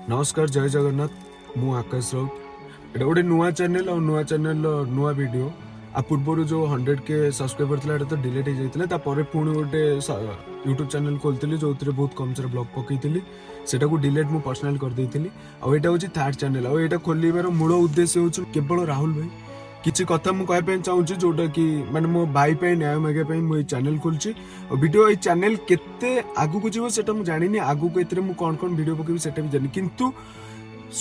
ନମସ୍କାର, ଜୟ ଜଗନ୍ନାଥ। ମୁଁ ଆକାଶ ରାଉତ। ଏଇଟା ଗୋଟେ ନୂଆ ଚ୍ୟାନେଲ ଆଉ ନୂଆ ଚ୍ୟାନେଲର ନୂଆ ଭିଡ଼ିଓ। ଆ ପୂର୍ବରୁ ଯେଉଁ 100K subscriber ଥିଲା, ଏଇଟା ତ ଡିଲିଟ୍ ହେଇଯାଇଥିଲା। ତାପରେ ପୁଣି ଗୋଟେ ୟୁଟ୍ୟୁବ୍ ଚ୍ୟାନେଲ ଖୋଲିଥିଲି, ଯେଉଁଥିରେ ବହୁତ କମ୍ ସାରା ବ୍ଲଗ୍ ପକେଇଥିଲି। ସେଟାକୁ ଡିଲିଟ୍ ମୁଁ ପର୍ସନାଲ କରିଦେଇଥିଲି। ଆଉ ଏଇଟା ହେଉଛି ଥାର୍ଡ ଚ୍ୟାନେଲ। ଆଉ ଏଇଟା ଖୋଲିବାର ମୂଳ ଉଦ୍ଦେଶ୍ୟ ହେଉଛି କେବଳ ରାହୁଲ ଭାଇ। କିଛି କଥା ମୁଁ କହିବା ପାଇଁ ଚାହୁଁଛି, ଯୋଉଟା କି ମାନେ ମୋ ଭାଇ ପାଇଁ ନ୍ୟାୟ ମାଗିବା ପାଇଁ ମୁଁ ଏଇ ଚ୍ୟାନେଲ ଖୋଲିଛି। ଆଉ ଭିଡ଼ିଓ, ଏଇ ଚ୍ୟାନେଲ କେତେ ଆଗକୁ ଯିବ ସେଟା ମୁଁ ଜାଣିନି। ଆଗକୁ ଏଥିରେ ମୁଁ କ'ଣ କ'ଣ ଭିଡ଼ିଓ ପକେଇବି ସେଟା ବି ଜାଣିନି। କିନ୍ତୁ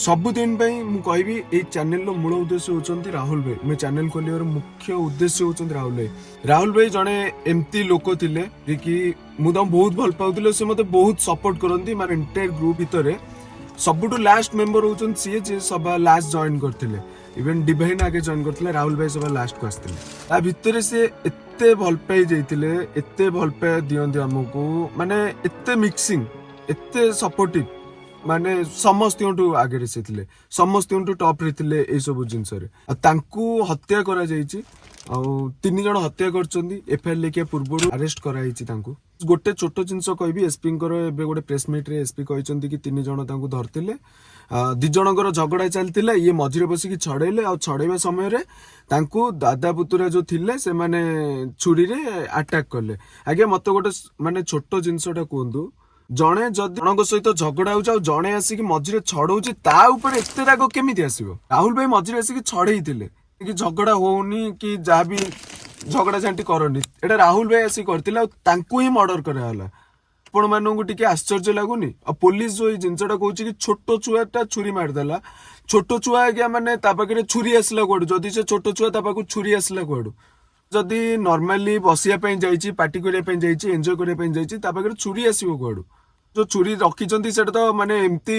ସବୁଦିନ ପାଇଁ ମୁଁ କହିବି, ଏଇ ଚ୍ୟାନେଲର ମୂଳ ଉଦ୍ଦେଶ୍ୟ ହେଉଛନ୍ତି ରାହୁଲ ଭାଇ। ମୁଁ ଚ୍ୟାନେଲ ଖୋଲିବାର ମୁଖ୍ୟ ଉଦ୍ଦେଶ୍ୟ ହେଉଛନ୍ତି ରାହୁଲ ଭାଇ। ରାହୁଲ ଭାଇ ଜଣେ ଏମିତି ଲୋକ ଥିଲେ ଯେ କି ମୁଁ ତାଙ୍କୁ ବହୁତ ଭଲ ପାଉଥିଲି। ସେ ମୋତେ ବହୁତ ସପୋର୍ଟ କରନ୍ତି। ମାନେ ଏଣ୍ଟାୟାର ଗ୍ରୁପ ଭିତରେ ସବୁଠୁ ଲାଷ୍ଟ ମେମ୍ବର ହେଉଛନ୍ତି ସିଏ, ଯିଏ ସବା ଲାଷ୍ଟ ଜଏନ୍ କରିଥିଲେ। ଇଭେନ୍ ଡିଭାଇନ୍ ଆଗେ ଜଏନ୍ କରିଥିଲେ, ରାହୁଲ ଭାଇ ସବା ଲାଷ୍ଟକୁ ଆସିଥିଲେ। ତା ଭିତରେ ସେ ଏତେ ଭଲ ପାଇ ଯାଇଥିଲେ, ଏତେ ଭଲ ପାଇବା ଦିଅନ୍ତି ଆମକୁ, ମାନେ ଏତେ ମିକ୍ସିଂ, ଏତେ ସପୋର୍ଟିଭ, ମାନେ ସମସ୍ତଙ୍କଠୁ ଆଗରେ ସେ ଥିଲେ, ସମସ୍ତଙ୍କଠୁ ଟପରେ ଥିଲେ ଏଇସବୁ ଜିନିଷରେ। ଆଉ ତାଙ୍କୁ ହତ୍ୟା କରାଯାଇଛି ଆଉ ତିନି ଜଣ ହତ୍ୟା କରିଛନ୍ତି। ଏଫଆଇଆର ଲେଖିବା ପୂର୍ବରୁ ଆରେଷ୍ଟ କରାଯାଇଛି ତାଙ୍କୁ। ଗୋଟେ ଛୋଟ ଜିନିଷ କହିବି, ଏସପିଙ୍କର ଏବେ ଗୋଟେ ପ୍ରେସ୍ ମିଟ୍ରେ ଏସପି କହିଛନ୍ତି କି ତିନି ଜଣ ତାଙ୍କୁ ଧରିଥିଲେ, ଦି ଜଣଙ୍କର ଝଗଡ଼ା ଚାଲିଥିଲା, ଇଏ ମଝିରେ ବସିକି ଛଡେଇଲେ। ଆଉ ଛଡେଇବା ସମୟରେ ତାଙ୍କୁ ଦାଦା ପୁତୁରା ଯୋଉ ଥିଲେ, ସେମାନେ ଛୁରୀରେ ଆଟାକ୍ କଲେ। ଆଜ୍ଞା, ମତେ ଗୋଟେ ମାନେ ଛୋଟ ଜିନିଷଟା କୁହନ୍ତୁ, ଜଣେ ଯଦି ଜଣଙ୍କ ସହିତ ଝଗଡା ହଉଛି ଆଉ ଜଣେ ଆସିକି ମଝିରେ ଛଡଉଛି, ତା ଉପରେ ଏତେ ରାଗ କେମିତି ଆସିବ? ରାହୁଲ ଭାଇ ମଝିରେ ଆସିକି ଛଡେଇଥିଲେ କି ଝଗଡା ହଉନି କି ଯାହା ବି ଝଗଡା ଝାଣ୍ଟି କରନି। ଏଇଟା ରାହୁଲ ଭାଇ ଆସିକି କରିଥିଲେ ଆଉ ତାଙ୍କୁ ହିଁ ମର୍ଡର କରାଗଲା। ଆପଣ ମାନଙ୍କୁ ଟିକେ ଆଶ୍ଚର୍ଯ୍ୟ ଲାଗୁନି? ଆଉ ପୋଲିସ ଯୋଉ ଏଇ ଜିନିଷଟା କହୁଛି କି ଛୋଟ ଛୁଆଟା ଛୁରୀ ମାରିଦେଲା, ଛୋଟ ଛୁଆ ଆଜ୍ଞା, ମାନେ ତା ପାଖରେ ଛୁରୀ ଆସିଲା କୁଆଡୁ? ଯଦି ସେ ଛୋଟ ଛୁଆ, ତା ପାଖକୁ ଛୁରୀ ଆସିଲା କୁଆଡୁ? ଯଦି ନର୍ମାଲି ବସିବା ପାଇଁ ଯାଇଛି, ପାର୍ଟି କରିବା ପାଇଁ ଯାଇଛି, ଏନ୍ଜୟ କରିବା ପାଇଁ ଯାଇଛି, ତା ପାଖରେ ଛୁରୀ ଆସିବ କୁଆଡୁ? ଯୋଉ ଛୁରୀ ରଖିଛନ୍ତି, ସେଟା ତ ମାନେ ଏମିତି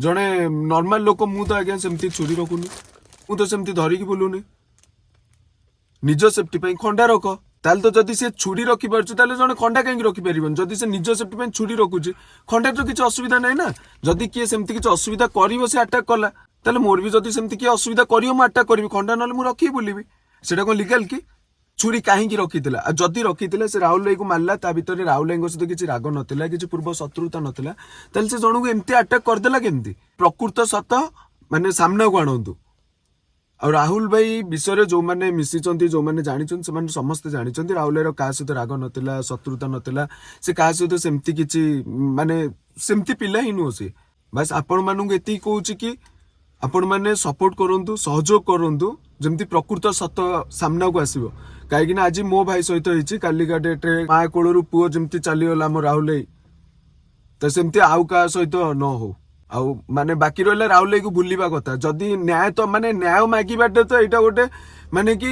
ଜଣେ ନର୍ମାଲ ଲୋକ, ମୁଁ ତ ଆଜ୍ଞା ସେମିତି ଛୁରୀ ରଖୁନି, ମୁଁ ତ ସେମିତି ଧରିକି ବୁଲୁନି। ନିଜ ସେଫ୍ଟି ପାଇଁ ଖଣ୍ଡା ରଖ। ତାହେଲେ ତ ଯଦି ସେ ଛୁରୀ ରଖିପାରୁଛି, ତାହେଲେ ଜଣେ ଖଣ୍ଡା କାହିଁକି ରଖିପାରିବନି? ଯଦି ସେ ନିଜ ସେଫ୍ଟି ପାଇଁ ଛୁରୀ ରଖୁଛି, ଖଣ୍ଡାରେ ତ କିଛି ଅସୁବିଧା ନାହିଁ ନା। ଯଦି କିଏ ସେମିତି କିଛି ଅସୁବିଧା କରିବ, ସେ ଆଟାକ୍ କଲା, ତାହେଲେ ମୋର ବି ଯଦି ସେମିତି କିଏ ଅସୁବିଧା କରିବ, ମୁଁ ଆଟାକ୍ କରିବି। ଖଣ୍ଡା ନହେଲେ ମୁଁ ରଖିକି ବୁଲିବି। ସେଟା କଣ ଲିଗାଲ କି? ଛୁରୀ କାହିଁକି ରଖିଥିଲା? ଆଉ ଯଦି ରଖିଥିଲା, ସେ ରାହୁଲ ଭାଇକୁ ମାରିଲା, ତା ଭିତରେ ରାହୁଲ ଭାଇଙ୍କ ସହିତ କିଛି ରାଗ ନଥିଲା, କିଛି ପୂର୍ବ ଶତ୍ରୁତା ନଥିଲା, ତାହେଲେ ସେ ଜଣକୁ ଏମିତି ଆଟାକ୍ କରିଦେଲା କେମିତି? ପ୍ରକୃତ ସତ ମାନେ ସାମ୍ନାକୁ ଆଣନ୍ତୁ। ଆଉ ରାହୁଲ ଭାଇ ବିଷୟରେ ଯୋଉମାନେ ମିଶିଛନ୍ତି, ଯୋଉମାନେ ଜାଣିଛନ୍ତି, ସେମାନେ ସମସ୍ତେ ଜାଣିଛନ୍ତି ରାହୁଲ ଭାଇର କାହା ସହିତ ରାଗ ନଥିଲା, ଶତ୍ରୁତା ନଥିଲା। ସେ କାହା ସହିତ ସେମିତି କିଛି ମାନେ ସେମିତି ପିଲା ହିଁ ନୁହଁ ସେ। ବାସ୍, ଆପଣମାନଙ୍କୁ ଏତିକି କହୁଛି କି ଆପଣମାନେ ସପୋର୍ଟ କରନ୍ତୁ, ସହଯୋଗ କରନ୍ତୁ, ଯେମିତି ପ୍ରକୃତ ସତ ସାମ୍ନାକୁ ଆସିବ। କାହିଁକି ନା ଆଜି ମୋ ଭାଇ ସହିତ ହେଇଛି, କାଲିକା ଡେଟ୍ରେ ମା କୋଳରୁ ପୁଅ ଯେମିତି ଚାଲିଗଲା ଆମ ରାହୁଲ ଭାଇ, ତ ସେମିତି ଆଉ କାହା ସହିତ ନ ହଉ। ଆଉ ମାନେ ବାକି ରହିଲା ରାହୁଲ ଭାଇକୁ ଭୁଲିବା କଥା, ଯଦି ନ୍ୟାୟ ତ ମାନେ ନ୍ୟାୟ ମାଗିବାଟା ତ ଏଇଟା ଗୋଟେ ମାନେ କି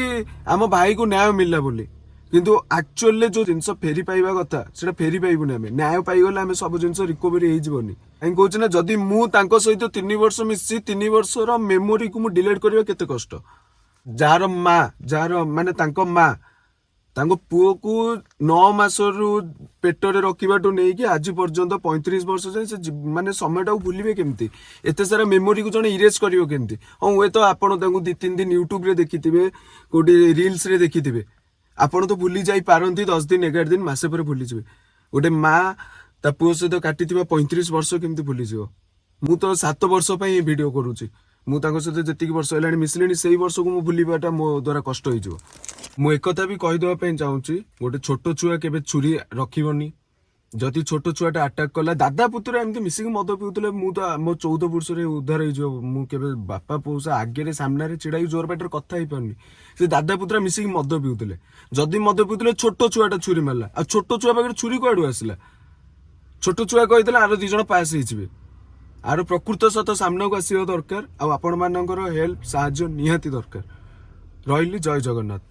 ଆମ ଭାଇକୁ ନ୍ୟାୟ ମିଳିଲା ବୋଲି। କିନ୍ତୁ ଆକ୍ଚୁଆଲି ଯୋଉ ଜିନିଷ ଫେରି ପାଇବା କଥା, ସେଟା ଫେରି ପାଇବୁନି ଆମେ। ନ୍ୟାୟ ପାଇଗଲେ ଆମେ ସବୁ ଜିନିଷ ରିକଭରି ହେଇଯିବନି। କାହିଁକି କହୁଛି ନା, ଯଦି ମୁଁ ତାଙ୍କ ସହିତ 3 ବର୍ଷ ମିଶିଛି, 3 ବର୍ଷର ମେମୋରିକୁ ମୁଁ ଡିଲିଟ୍ କରିବା କେତେ କଷ୍ଟ। ଯାହାର ମା, ଯାହାର ମାନେ ତାଙ୍କ ମା ତାଙ୍କ ପୁଅକୁ 9 ମାସରୁ ପେଟରେ ରଖିବାଠୁ ନେଇକି ଆଜି ପର୍ଯ୍ୟନ୍ତ 35 ବର୍ଷ ଯାଏଁ ସେ ମାନେ ସମୟଟାକୁ ଭୁଲିବେ କେମିତି? ଏତେ ସାରା ମେମୋରିକୁ ଜଣେ ଇରେଜ୍ କରିବ କେମିତି? ହଁ, ହୁଏତ ଆପଣ ତାଙ୍କୁ 2-3 ଦିନ ୟୁଟ୍ୟୁବରେ ଦେଖିଥିବେ, କୋଉଠି ରିଲ୍ସରେ ଦେଖିଥିବେ, ଆପଣ ତ ଭୁଲି ଯାଇପାରନ୍ତି। 10 ଦିନ, 11 ଦିନ, ମାସେ ପରେ ଭୁଲିଯିବେ। ଗୋଟେ ମା ତା ପୁଅ ସହିତ କାଟିଥିବା 35 ବର୍ଷ କେମିତି ଭୁଲିଯିବ? ମୁଁ ତ 7 ବର୍ଷ ପାଇଁ ଏ ଭିଡିଓ କରୁଛି। ମୁଁ ତାଙ୍କ ସହିତ ଯେତିକି ବର୍ଷ ହେଲାଣି ମିଶିଲିଣି, ସେଇ ବର୍ଷକୁ ମୁଁ ଭୁଲିବାଟା ମୋ ଦ୍ୱାରା କଷ୍ଟ ହେଇଯିବ। ମୁଁ ଏକଥା ବି କହିଦେବା ପାଇଁ ଚାହୁଁଛି, ଗୋଟେ ଛୋଟ ଛୁଆ କେବେ ଛୁରୀ ରଖିବନି। ଯଦି ଛୋଟ ଛୁଆଟା ଆଟାକ୍ କଲା, ଦାଦା ପୁତୁରା ଏମିତି ମିଶିକି ମଦ ପିଉଥିଲେ, ମୁଁ ତ ମୋ 14 ପୁରୁଷରେ ଉଦ୍ଧାର ହେଇଯିବ। ମୁଁ କେବେ ବାପା ପୁଅ ଆଗରେ ସାମ୍ନାରେ ଛିଡା ହେଇକି ଜୋର ପାଟିରେ କଥା ହେଇପାରୁନି। ସେ ଦାଦା ପୁତୁରା ମିଶିକି ମଦ ପିଉଥିଲେ। ଯଦି ମଦ ପିଉଥିଲେ, ଛୋଟ ଛୁଆଟା ଛୁରୀ ମାରିଲା, ଆଉ ଛୋଟ ଛୁଆ ପାଖରେ ଛୁରୀ କୁଆଡୁ ଆସିଲା? ଛୋଟ ଛୁଆ କହିଥିଲେ ଆର ଦି ଜଣ ପାସ୍ ହେଇଯିବେ। ଆର ପ୍ରକୃତ ସତ ସାମ୍ନାକୁ ଆସିବା ଦରକାର ଆଉ ଆପଣମାନଙ୍କର ହେଲ୍ପ, ସାହାଯ୍ୟ ନିହାତି ଦରକାର। ରହିଲି, ଜୟ ଜଗନ୍ନାଥ।